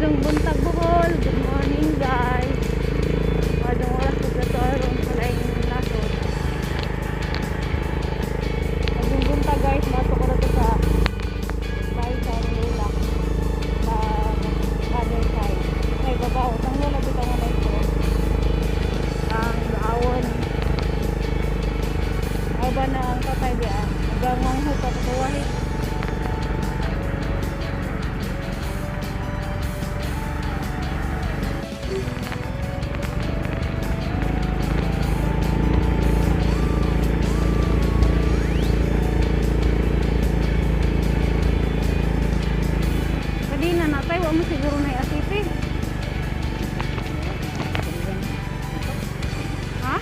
Maayong buntag, Bohol. Good morning, guys. Maayong oras ko sa aron sa laing nasod. Maayong buntag, guys. Mato ko na to sa bahay sa Lola. Sa other side. Ay, babaw. Tang Lola, bitaw nga na ito. Ang awon. Ay ba na ang tatay diya? Nagangong hupa kukuha. Kadina na tayo, wa mo siguro na asiti. Ha?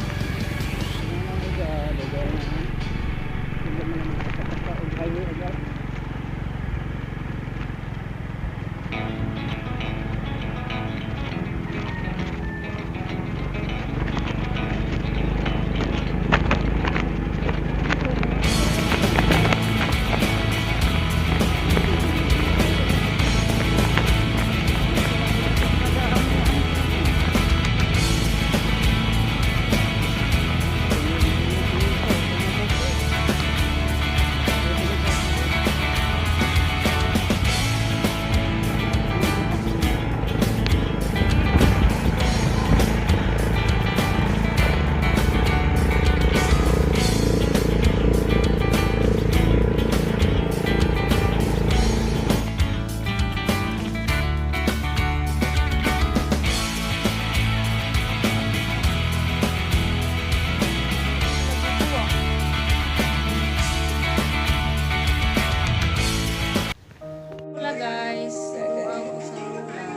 Hola, guys. Wow, sa Lola.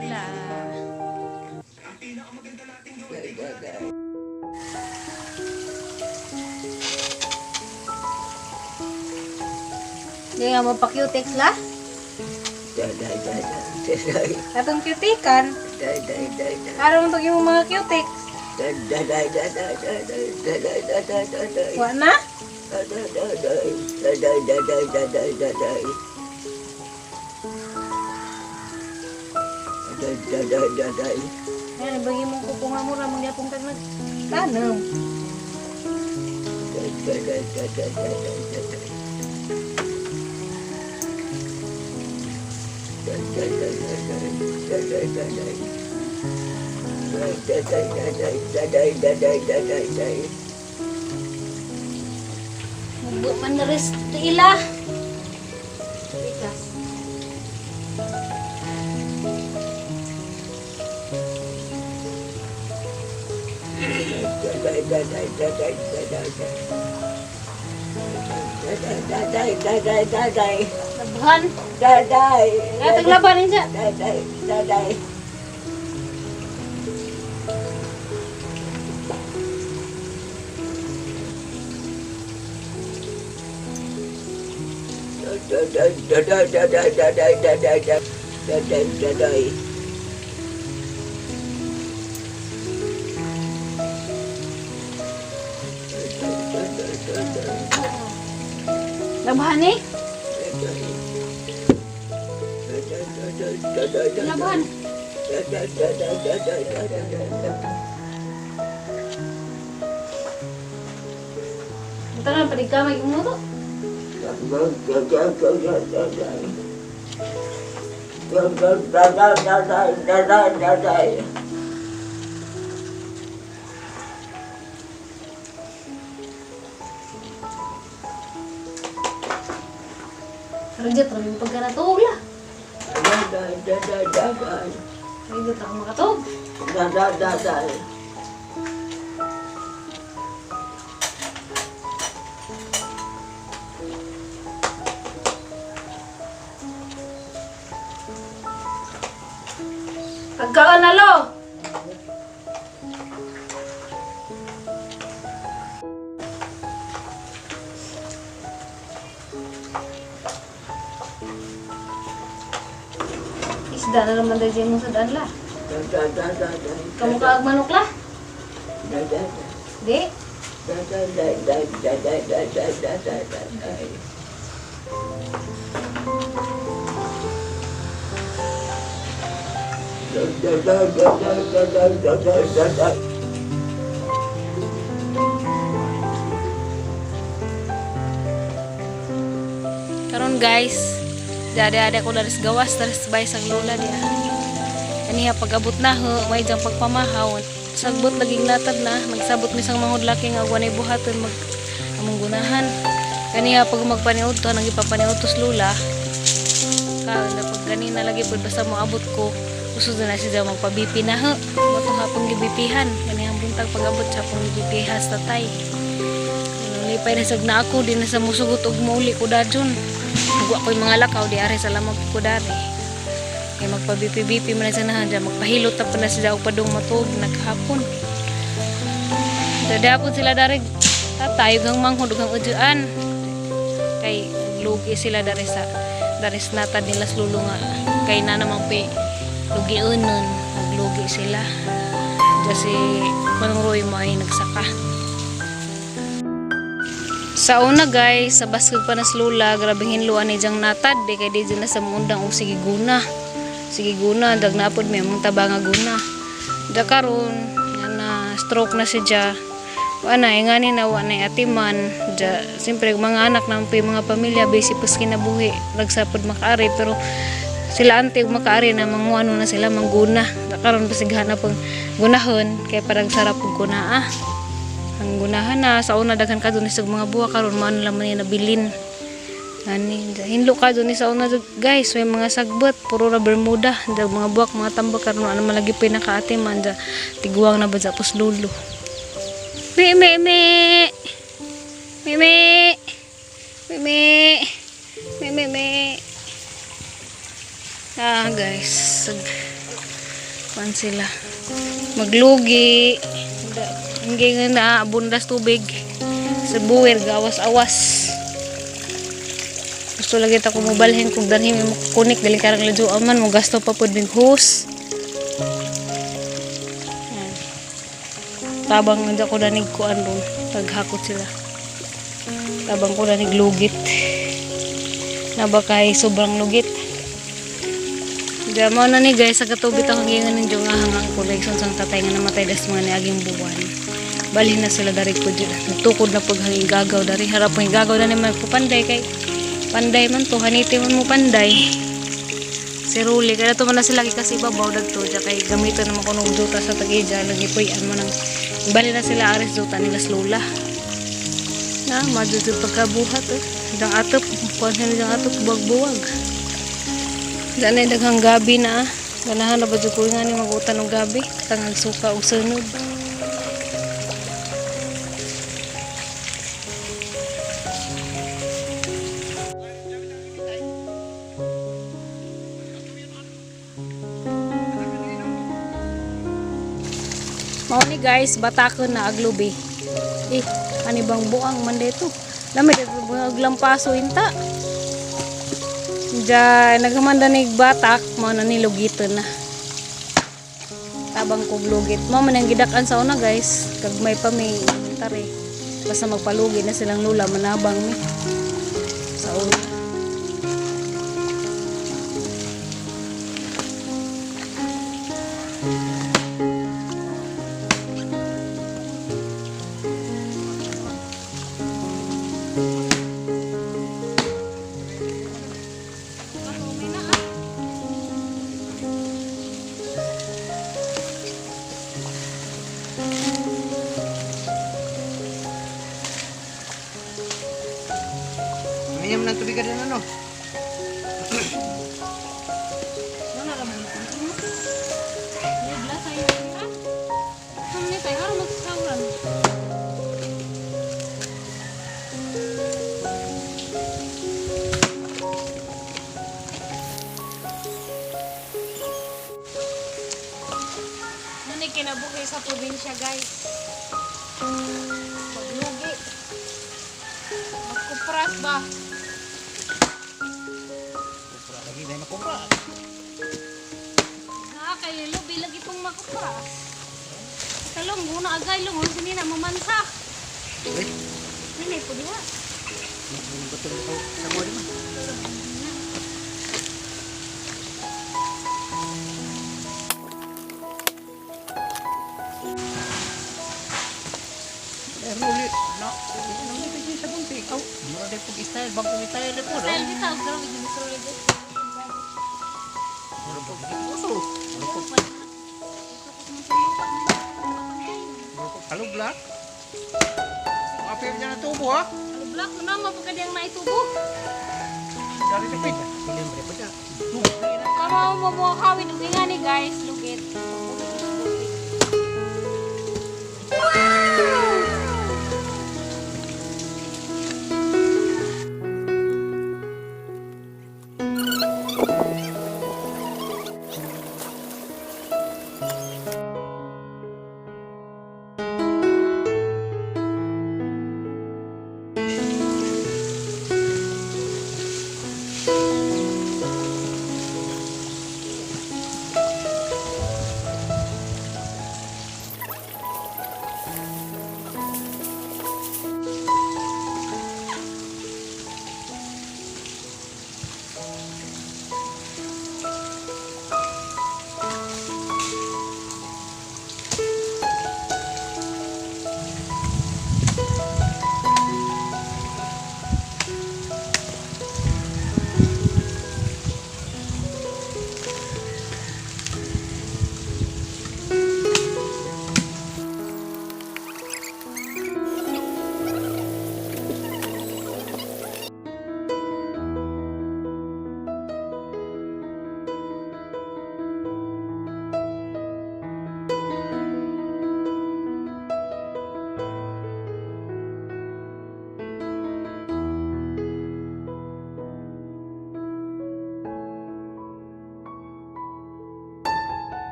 Lola. Hindi nga mo pa-cutex la? Atong cutikan. Aron itong yung mga cutex. Wa na? Ayan, bagi mong kuko nga mura, magyapong tag nagtanom. Mugo man na rin ila. Pikas. Labhan. Ay, taglaban rin siya. Labhan eh. Labhan. Ito na, palig ka may umuto. Rajat, rami pagka natug la. Rajat ako makatug. Pagkaon na lo. Isda na naman dahil mo sa daan la. Kamukha ag manok la. Di? Karon guys, dada-ada ko daris gawas daris bay sang lola diya. Kaniya pag-abot na ho, may diyang pagpamahaw. Sagbot laging latad na, nagsabot mi sang manghud laki nga wanay buhaton mag among gunahan. Kaniya pag magpaniud to, nang ipapaniud to lola. Ka na pag ganina lagi pud basta moabot ko, gusto na siya magpa-BP na ho. Mo hapong gibipihan, kaniya buntag pag-abot sa pong gibipihas tatay. Lipay na sag na ako, di na sa musugot og mauli ko dadyon. Nagwa ko'y mga lakaw, di ari sa lamang ko dari. Kay magpa-BP-BP man na sa nahan dyan, magpahilot na pa na sila og padung matuog naghapon. Dadapon sila dari tatay, gang manghod ug ang udyaan. Kay lugi sila dari sa dari sa natad nila sa lulo nga kay na namang pi lugiun nun, naglugi sila. Kasi Manong Roy mo ay nagsaka. Sa una guys, sa baskog pa nas lula, grabeng hinluan ni jang natad, di kay di dyan na sa mundang og sige guna. Sige guna, dag napod may among taba nga guna. Da karon, nga na stroke na si Ja. Wa na, ingani na wa na atiman. Ja, siyempre mga anak na po yung mga pamilya, busy pas kinabuhi, nagsapod makaari, pero sila ante ug makaari na manguano na sila mangguna. Da karon basighan na pong gunahon, kay parang sarap og guna ah. Ang gunahan na sa una daghan ka dun sa mga buwa karon mao na lang man yung nabilin. Ani hinlo ka dun sa una guys, may mga sagbot puro ra bermuda, dag mga buwak mga tambak karon ano man lagi pinakaati man da tiguang na ba sa pos lulo. Me me me. Me me. Me me. Me me me. Ah guys, sag kuan sila. Maglugi. Hindi nga na abundas tubig. Sa buwer, gawas-awas. Gusto lagi ta ko mobalhin kung danhin mo kunik dali karang ladyo man mo gasto pa pud mig hose. Yan. Tabang nandiyan ko danig kuan ron. Taghakot sila. Tabang ko danig lugit. Nabakay sobrang lugit. Diya mo na ni guys, sa katubit ang hangingan ninyo nga hangang kulay sang tatay nga namatay das mga niaging buwan. Balhin na sila dari ko dyan. Nagtukod na paghangin gagaw dari harap ang gagaw na ni magpupanday kay panday man to haniti man mo panday. Si Ruli, kaya to man na sila kasi babaw dagto dya kay gamiton naman kuno og duta sa tag-ija lagi puy-an mo nang bali na sila aris duta nila sa lula. Na madudud pagkabuhat eh. Dang atop, kuan sila dang atop buwag-buwag. Diyan ay daghang gabi na ah. Ganahan na ba dyan ko nga ni magutan og gabi? Tangag suka og sunod. Mao ni guys, batakon na aglubi. Eh, ani bang buang man dito? Lami dito lampaso inta. Diyan, naghamanda ni batak, mao na ni lugiton na. Tabang kog lugit. Mao man ang gidak-an sa una guys, kagmay pa may tare. Basta magpalugi na silang lula, manabang mi. Sa una. Mayam ng tubig ka din ano? Ano kinabuhi sa probinsya, guys? Maglugi. Magkupras ba? Kumpra lagi dahil makumpra. Nakakailo, bilag itong makupras. Talong, muna agay, lungon, sini na mamansa. Uy, Sini, pwede ha. betul ko sa mo di man. Uli. No. Ano mo sa bunti? Aw, mura din pag style, bagong style po. Style bitaw, grabe gyud ni Sir. Mura pag uso. Mura pag halublak. Apir niya na tubo ha. Halublak na mapagkadiyang naitubo. Dari dapit. Siyempre pa siya. Kamo mo mo kawin ug nga ni guys, lugit.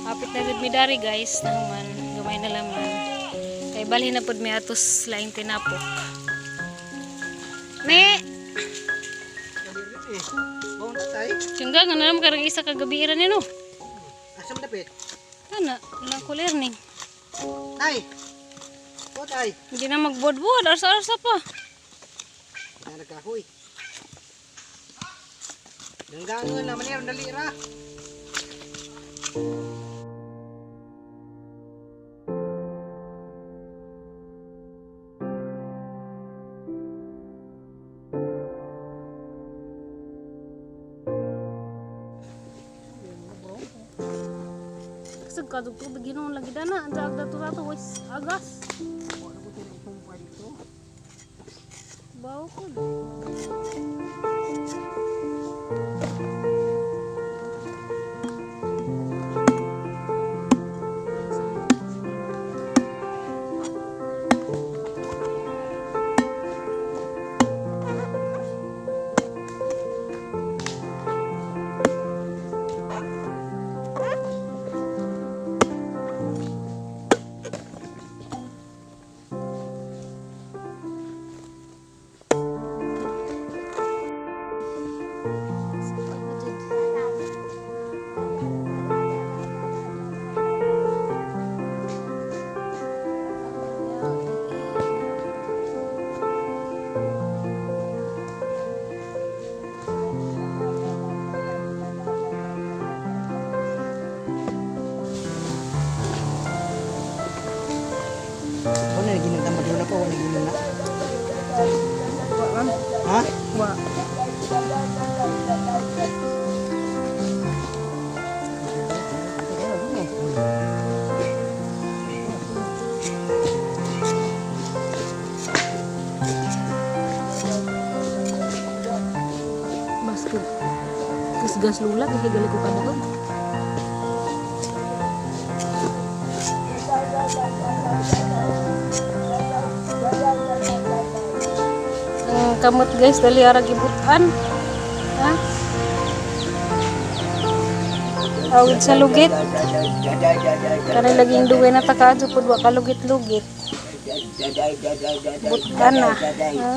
Hapit na gud mi dari guys, nahuman gamay na laman. Kay balhin na pud mi atos laing tinapok. Ne, Eh, bawon tatay. tiyangga nga na naman karang isa ka gabi ra nino. Asa man dapit? Ana, ilang kulir ni. Tay. O tay. Hindi na magbuod-buod, arsa-arsa pa. Wala nagkahoy. Danggangan naman yan, dali ra. Sa kadug tubig hinuon lagi dana, ang jaag dato dato wis agas. Wala ko tinong sumpa dito. Bawo ko. Wala na ginang tamad na pa, wala ginang na. Wa, ma'am. Ha? Wa. Basket. Gas lula kay gali ko kadaog. Ang kamot, guys, dali ara gibutan. Ha? Awid sa lugit. Kani laging duwe na taka pud wa kalugit-lugit. Butan na. Ha?